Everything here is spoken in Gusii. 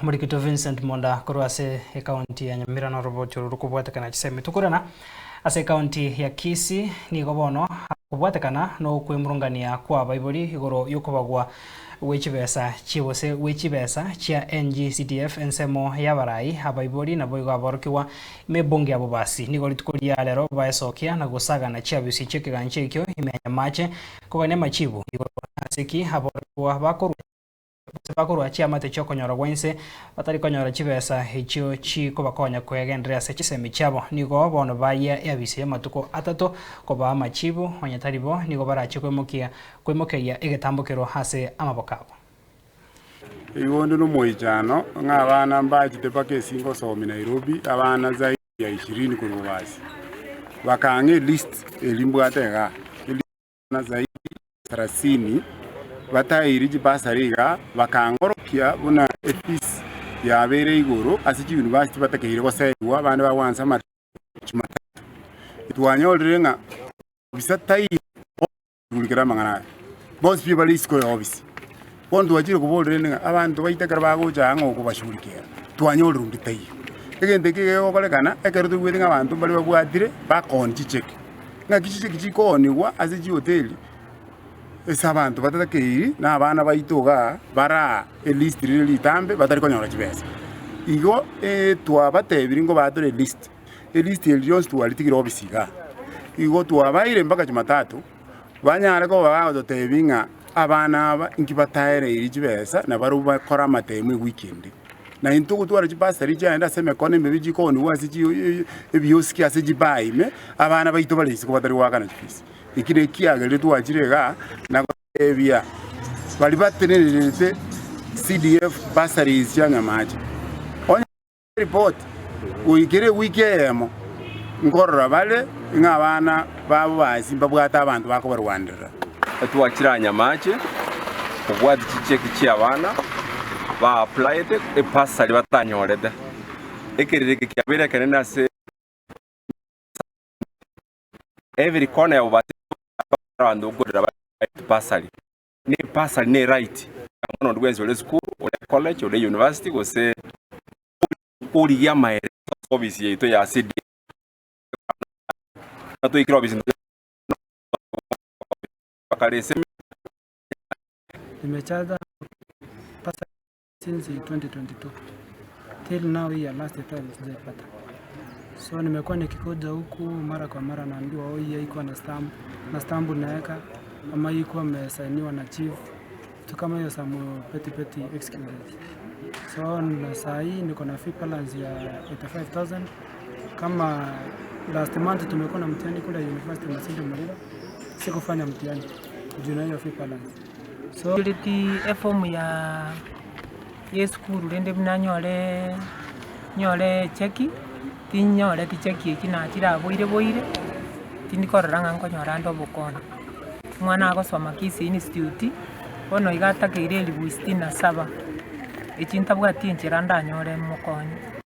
Omorikito Vincent Monda korwa ase ekaunti ya Nyamira noroboti oro rokobwatekana chisemi tokorana ase ekaunti ya Kisii nigo bono akobwatekana nokwemurungania kwa abaibori igoro yokobagwa gwe chibesa chie gose gwe chibesa chia NGCDF ensemo y'abarai abaibori naboigo aborokigwa ime ebunge ya Bobasi nigo rituko ria rero baesokia na gosagana chiabisi chi'ekegancha ekio ime ya Nyamache kogania amachibu igoro ase ki aborokigwa bakorwa Gose bakorua chiamate chi'okonyora gwa inse, batari konyora chibesa echio chikobakonya kwegendereria ase chisemi chiabo. Nigo bono bayia eabisi y'amatuko atato kobaa amachibu, onye tari bo, nigo barachie koimokia koimokeria egetambokero ase amaboko abo. Igo onde nomoichano, ng'a abana mbachete mpaka esingo gosomi Nairobi, abana zaidi ya ishirini korwa bobasi. Bakang'a elist eria mbwate igaa. Na zaidi ya sarasini bataeiri chibasari iga, bakangorokia buna efees yabeire igoro ase chiuniversity batakeire goserigwa abande bagwansa amatemo Jumatatu. Twanyorire ng'a ofisa taiyo oigurikera amang'ana aya, bonsi pi bare isiko ya ofisi. Bono twachire koborera rende ng'a abanto baito ekero bagocha aa ng'a okobashughulikia, twanyorire onde taiyo. Egento eke gegokorekana ekero toigwete ng'a abanto mbare babwatire bakoonia chicheki. Ng'aki chicheki chikoonigwa ase chihoteli ase abanto batatakeiri na abana baito igaa bare aa elist rire ritambe batari konyora chibesa. Igo twabatebirie nkobatore elist, elist eri rionsi twaritigire ofisi igaa. Igo twabaire mpaka jumatatu, banyare koba bagototebia ng'a abana aba inki bataereiri chibesa na barobwo bakore amatemo ewiki ende. Na intwe gotwara chibasari chiaende ase emekono emebe chikoonigwa ase ebiosiki ase chibaa ime, abana baito bare isiko batari goakana chifees. Eki nekiagerire twachire igaa na gotebia baria batenenerete CDF bursaries chia Nyamache, onye report goikera ewiki eyemo nkorora bare ng'a abana babo basi mbabwate abanto bakobarwanerera. Twachire aa Nyamache kobwatia chicheki chi'abana ba applyete ebursary batanyorete. Ekerero eke kiabeire ekenene ase every corner ya Bobasi abanto nkorera bare bursary. Ne ebursary ne right ya omwana onde bwensi ore esukuru, ore college, ore university gose origia amaereso ase ofisi yaito ya CDF. Toikire ofisi Nimejaza pesa since 2022 till now hii ya last time sijaipata. So nimekuwa nikikuja huku mara kwa mara naambiwa oh, hii haikuwa na stamp na stamp unaweka ama hii ikuwa imesainiwa na chief vitu kama hiyo some petty petty excuses. So na saa hii niko na fee balance ya 85000 kama last month tumekuwa na mtihani kule University Masinde Muliro sikufanya mtihani juu na hiyo fee balance. So Nchoreti efomu ya y'esukuru rende buna nyore nyore echeki, tinyoreti cheki echio nachire aboire boire, tindi korora ng'a nkonyora ande obokonyi. Omwana agosoma Kisii Institute, bono iga atakeire elifu sitini na saba, echi ntabwati enchera ndanyore mokonye.